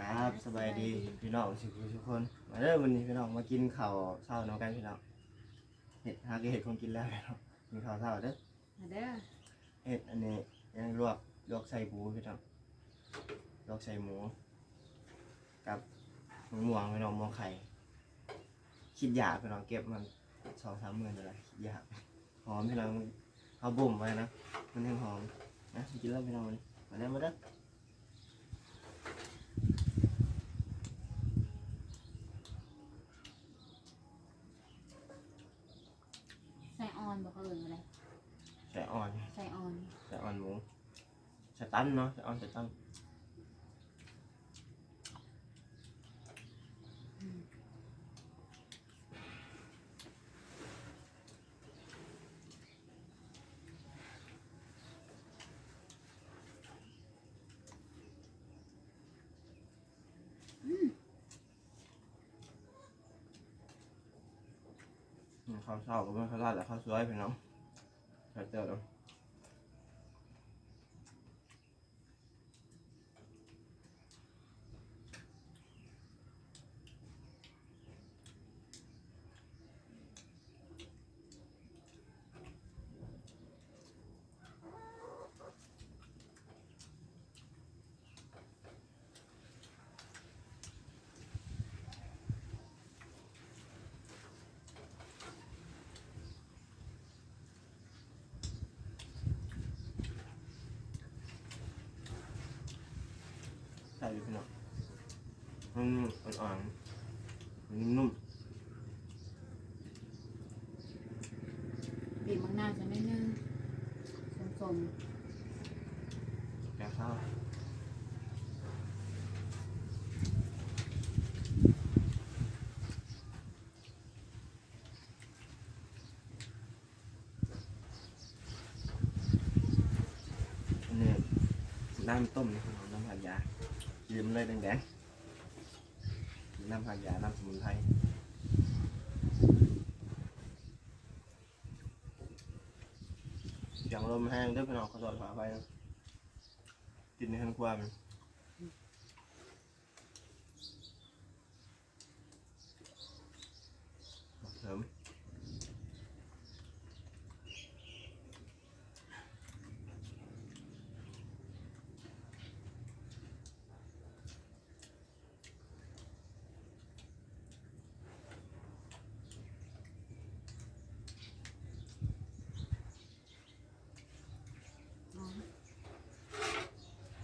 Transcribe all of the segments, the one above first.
ຄັບ ສະບາຍດີພີ່ນ້ອງສຸກຄົນ ມາເດີ ມື້ນີ້ພີ່ນ້ອງມາກິນເຂົ້າເຊົ້ານຳກັນພີ່ນ້ອງ. ເຮັດ ຫາກໍເຮັດຂອງກິນແລ້ວພີ່ນ້ອງ ກິນເຂົ້າເຊົ້າເດີ ມາເດີ. ເຮັດອັນນີ້ ຫຍັງ ລວກ ລວກໄສ້ໝູພີ່ນ້ອງ ລວກໄສ້ໝູກັບໝາກມ່ວງພີ່ນ້ອງ ມ່ວງໄຂ່. ຄິດຢາກພີ່ນ້ອງ ເກັບມາສອງສາມມື້ນີ້ແຫຼະ ຄິດຢາກ. ຫອມພີ່ນ້ອງ ເຮົາບົ່ມໄວ້ນະ ມັນແຮງຫອມ. ມາກິນເລີຍພີ່ນ້ອງ ມາເດີ ມາເດີ. ໄສ້ອ່ອນບໍ່ ເຂົາເອີ້ນວ່າໃດ? ໄສ້ອ່ອນ ໄສ້ອ່ອນ ໄສ້ອ່ອນໝູ ໄສ້ຕັນເນາະ ໄສ້ອ່ອນ ໄສ້ຕັນ. ອືມ ອືມ ອືມ ເຂົ້າເຊົ້າກໍເປັນເຂົ້າລາດ ແລະ ເຂົ້າສວຍພີ່ນ້ອງ ແຊບເຕີບ. ແຊບຢູ່ພີ່ນ້ອງ ມັນອ່ອນໆ ມັນນຸ້ມໆ. ບີບໝາກນາວໃສ່ໜ້ອຍໜຶ່ງ ສົ້ມໆ ແກ້ວຊາ. ອັນນີ້ນ້ຳຕົ້ມ ນ້ຳຮາກຢາ ກິນມັນເລີຍແດງໆ ນ້ຳຮາກຢາ ນ້ຳສະໝຸນໄພ. ສຽງລົມແຮງເດີພີ່ນ້ອງ ຂໍໂທດຂໍອະໄພ ກິນໃນເຮືອນຄົວ.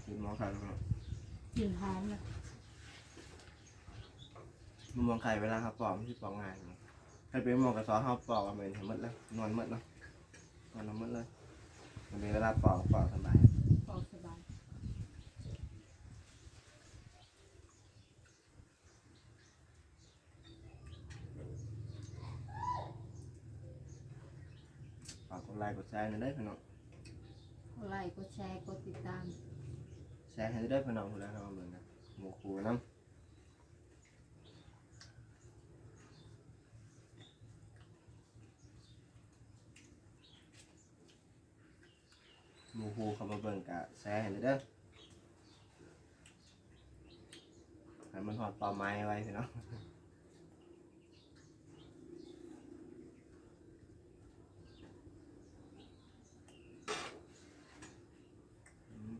ກິນໝໍ້ໄຂ່ເນາະ ກິ່ນຫອມເລີຍ. ມະມ່ວງໄຂ່ເວລາເຮົາປອກມັນຊິປອກງ່າຍເນາະ ຄັນເປັນມະມ່ວງກະຊອກເຮົາປອກເອົາແມ່ນໃຫ້ໝົດເລີຍ ນວນໝົດເນາະ ນວນເອົາໝົດເລີຍ. ບັດນີ້ເວລາປອກ ປອກສະບາຍ ປອກສະບາຍ. ຝາກກົດໄລກົດແຊແດ່ເດີພີ່ນ້ອງ ກົດໄລກົດແຊ ກົດຕິດຕາມ ແຊໃຫ້ເດີພີ່ນ້ອງ ຜູ້ໃດເຂົ້າມາເບິ່ງນະ ໝູ່ຄູ່ນຳ. ໝູ່ຄູ່ເຂົ້າມາເບິ່ງກະແຊໃຫ້ເດີ ໃຫ້ມັນຮອດເປົ້າໝາຍໄວໆ ພີ່ນ້ອງ. ອືມ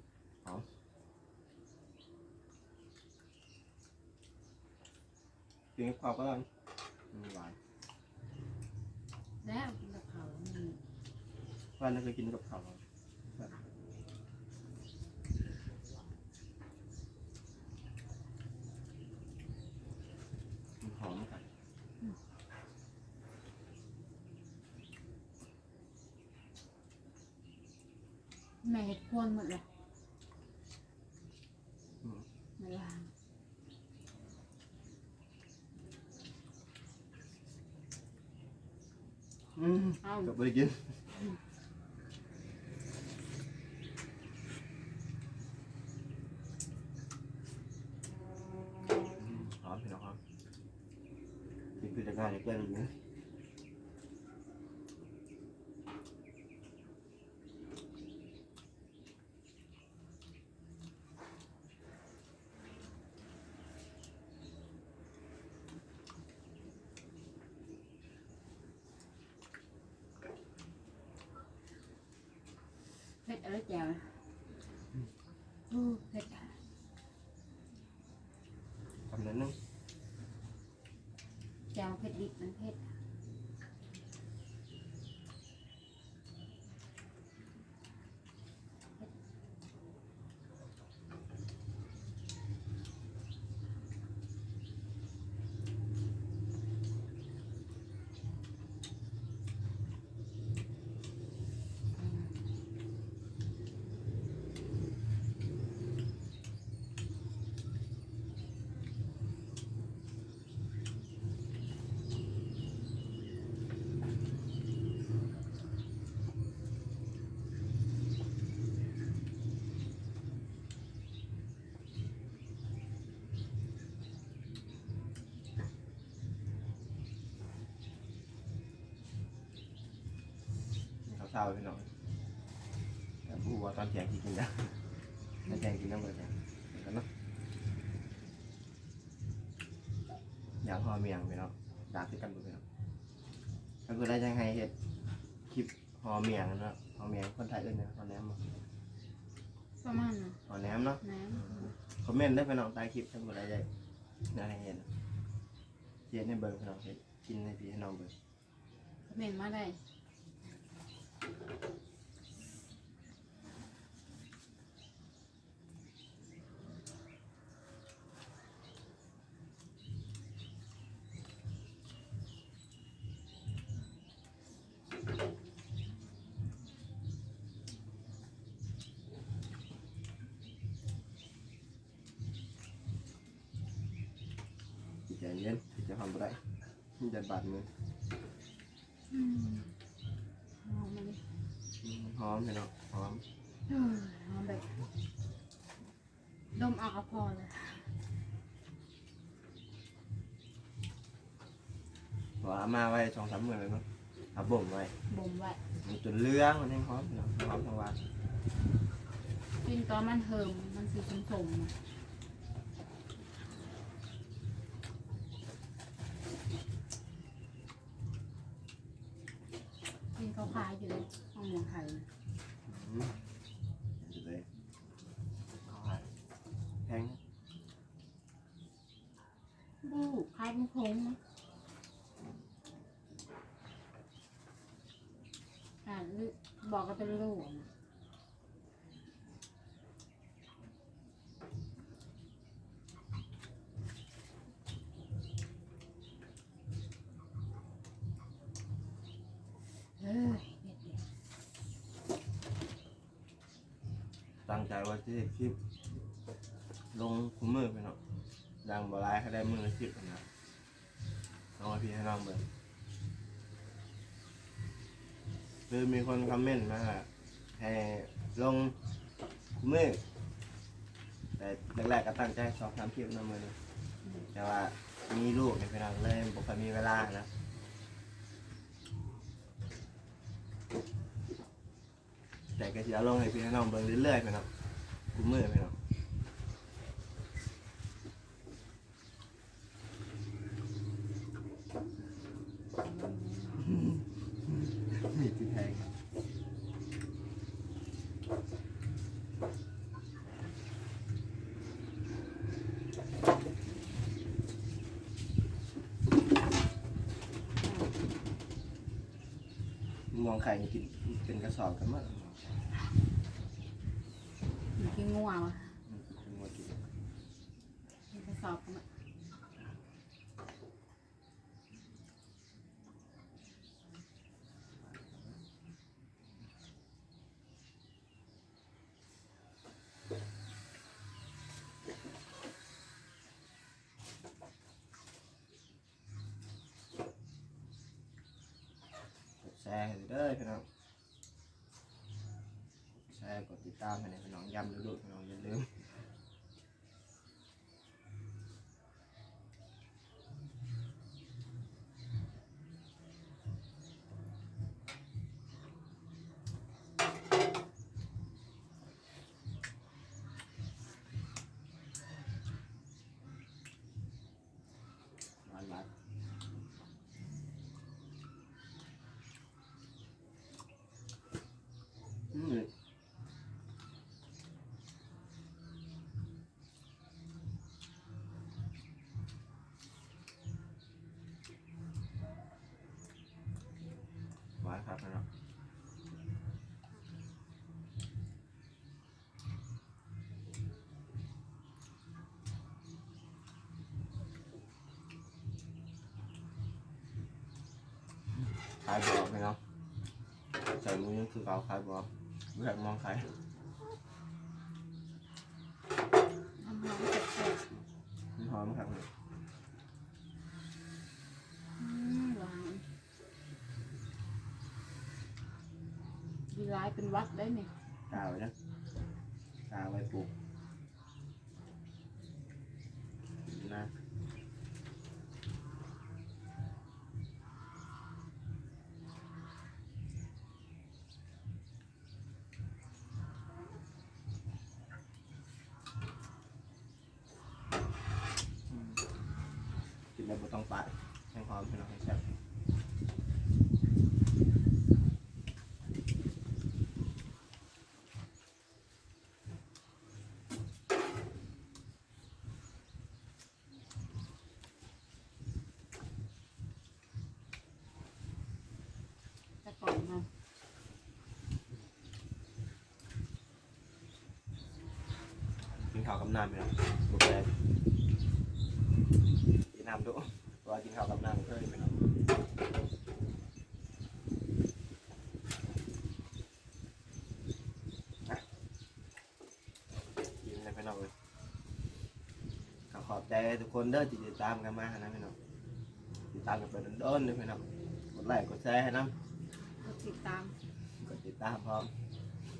ຫອມ. ກິນກັບເຂົ້າກໍໄດ້ ມັນຫວານ ແລ້ວກິນກັບເຂົ້າ ມັນ ຫວານ ແລ້ວກໍກິນກັບເຂົ້າ ມັນຫອມນຳກັນ ອືມ. ແມ່ເຮັດຄວນໝົດແລ້ວ ອືມ ແມ່ວ່າ ອືມ ເອົາ ເກືອບບໍ່ໄດ້ກິນ ອືມ ຫອມ ພີ່ນ້ອງ ຫອມ ກິນຄືຈະງ່າຍ ຈະແກ່ງຢູ່. ອ ເອີ ແຈ່ວ ໂອ້ ເຜັດ ຄຳໜ້ອຍໜຶ່ງ ແຈ່ວເຜັດດິບມັນເຜັດ. ເຊົ້າໆ ພີ່ນ້ອງ ແຕ່ບໍ່ຮູ້ວ່າຕອນທ່ຽງຊິກິນຫຍັງ ຕອນທ່ຽງກິນຫຍັງບໍ່ໄດ້ ເບິ່ງກັນເນາະ. ຍ່າງຫໍ່ໝ້ຽງ ພີ່ນ້ອງ ດາກຄືກັນບໍ່ ພີ່ນ້ອງ. ຖ້າຜູ້ໃດຢາກໃຫ້ເຮັດຄລິບຫໍ່ໝ້ຽງເນາະ ຫໍ່ໝ້ຽງຄົນໄທເອີ້ນຫຍັງ ຫໍ່ແໜມບໍ່? ປະມານນັ້ນ ຫໍ່ແໜມເນາະ ແໜມ. ຄອມເມັນເດີ ພີ່ນ້ອງ ໃຕ້ຄລິບ ຖ້າຜູ້ໃດຢາກ ຢາກໃຫ້ເຮັດ ຊິເຮັດໃຫ້ເບິ່ງ ພີ່ນ້ອງ ເຮັດກິນໃຫ້ພີ່ໃຫ້ນ້ອງເບິ່ງ. ຄອມເມັນມາໄດ້. ໃຈເຢັນ ໃຈຮ້ອນບໍ່ໄດ້ ຢ້ານບາດມື. ອືມ ຫອມມັນ ອືມ ຫອມ ພີ່ນ້ອງ ຫອມ ເອີ ຫອມແບບ ດົມເອົາກໍພໍແລ້ວ. ເພາະວ່າເອົາມາໄວ້ສອງສາມມື້ແລ້ວເນາະ ເອົາບົ່ມໄວ້ ບົ່ມໄວ້ ມັນຈົນເຫຼືອງ ມັນແຮງຫອມ ພີ່ນ້ອງ ທັງຫອມທັງຫວານ. ກິນຕອນມັນເຫີມ ມັນຊິສົ້ມໆ ນະ. ກິນເຂົາຂາຍຢູ່ເດ້ ທາງເມືອງໄທ. ອືມ ເປັນຈັ່ງໃດ? ເຂົາຂາຍແພງ? ບໍ່ ຂາຍເປັນຖົງນະ ອ່າ ບອກວ່າເປັນໂລນະ. ເອີຍ ເຮັດເດ້ ຕັ້ງໃຈວ່າຊິເຮັດຄລິບລົງຄູ່ມື້ ພີ່ນ້ອງ ຢ່າງບໍ່ຫຼາຍກໍໄດ້ມື້ລະຄລິບຫັ້ນນະ. ເອົາໃຫ້ພີ່ໃຫ້ນ້ອງເບິ່ງ ຄືມີຄົນຄອມເມັນມາໃຫ້ລົງຄູ່ມື້ ແຕ່ແລກໆກໍຕັ້ງໃຈສອງສາມຄລິບນຳມື້ນີ້ ແຕ່ວ່າມີລູກນີ້ພີ່ນ້ອງ ເລີຍບໍ່ຄ່ອຍມີເວລານະ. ແຕ່ກໍຊິເອົາລົງໃຫ້ພີ່ໃຫ້ນ້ອງເບິ່ງເລື້ອຍໆ ພີ່ນ້ອງ ທຸກມື້ ພີ່ນ້ອງ. ມີດທີ່ແທງ ມ່ວງໄຂ່ນີ້ກິນເປັນກະສອບກັນໝົດ. ກິນງົວວະ ອືມ ກິນງົວກິນ ກິນກະສອບກັນໝົດ. ກົດແຊໃຫ້ເດີພີ່ນ້ອງ ກົດແຊ ກົດຕິດຕາມໃຫ້ແດ່ພີ່ນ້ອງ ຢ້ຳດຸໆ ພີ່ນ້ອງ ຢ່າລືມ. ຫວານໆ ອືມ. ຂາຍບໍ່ອອກພີ່ນ້ອງ ໃສ່ໝູຍັງຄືເກົ່າ ຂາຍບໍ່ອອກ ບໍ່ຢາກມອງຂາຍ ຫອມໆແຊບໆ ມັນຫອມຄັກເລີຍ ອືມ ຫຼາຍ ກິນຫຼາຍເປັນຫວັດໄດ້ນີ້ ກາໄວ້ເດີ ກາໄວ້ປູກ ນະ ອືມ ກິນແບບບໍ່ຕ້ອງປາດ ແຮງຫອມ ພີ່ນ້ອງ ແຮງແຊບ. ແຕ່ກ່ອນນະ ກິນເຂົ້າກັບນ້ຳ ພີ່ນ້ອງ ບໍ່ແປນ ກິນນ້ຳດຸ ເພາະວ່າກິນເຂົ້າກັບນ້ຳເຄີຍ ພີ່ນ້ອງ. ອີ່ມແລ້ວພີ່ນ້ອງເອີຍ ກໍຂອບໃຈທຸກຄົນເດີທີ່ຕິດຕາມກັນມາຫັ້ນນະພີ່ນ້ອງ ຕິດຕາມກັນໄປດົນໆເດີພີ່ນ້ອງ ກົດໄລກ໌ກົດແຊໃຫ້ນຳ ກົດຕິດຕາມ ກົດຕິດຕາມພ້ອມ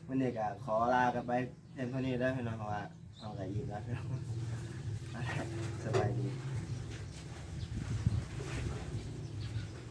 ມື້ນີ້ກໍຂໍລາກັນໄປພຽງເທົ່ານີ້ເດີພີ່ນ້ອງ ເພາະວ່າເຮົາກໍອີ່ມແລ້ວພີ່ນ້ອງ